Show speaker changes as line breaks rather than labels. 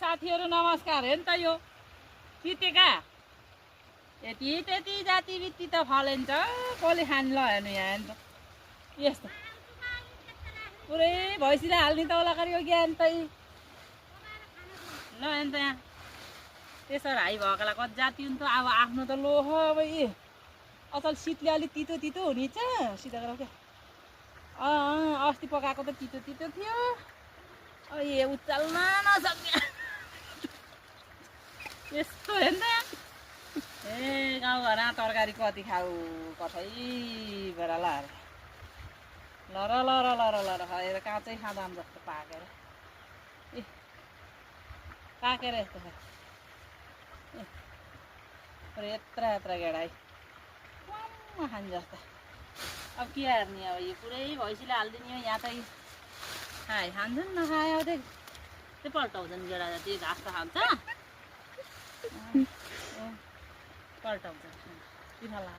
साथीहरू नमस्कार हेर्नु त यो तितेका यति त्यति जाति बित्ति त फलेन्छ कसले खानु ल हेर्नु यहाँ हेर्नु त यस्तो पुरै भैँसीलाई हाल्ने त होला यो ज्ञान त ल हेर्नु त यहाँ त्यसो हाई भएकोलाई कति जाति हुन्छ अब आफ्नो त लोह अब ए अचल शीतले अलिक तितो तितो हुने छ सिधा गराउ क्या अस्ति पकाएको त तितो तितो थियो ए उचाल्न नसक्ने यस्तो हेर्नु त ए गाउँघरमा तरकारी कति खाऊ कतैबाट ल ल र ल र ल र ल र हेर काँचै खाँदा जस्तो पाकेर ए पाकेर यस्तो छ यत्रा यत्रा गेडा खाने जस्तो अब के हेर्ने अब यो पुरै भैँसीले हालिदिने हो यहाँ त खाए खान्छन् नखायो त्यो पल्टाउँछन् गेडा त्यो घाँस त खान्छ पल्टाउँछ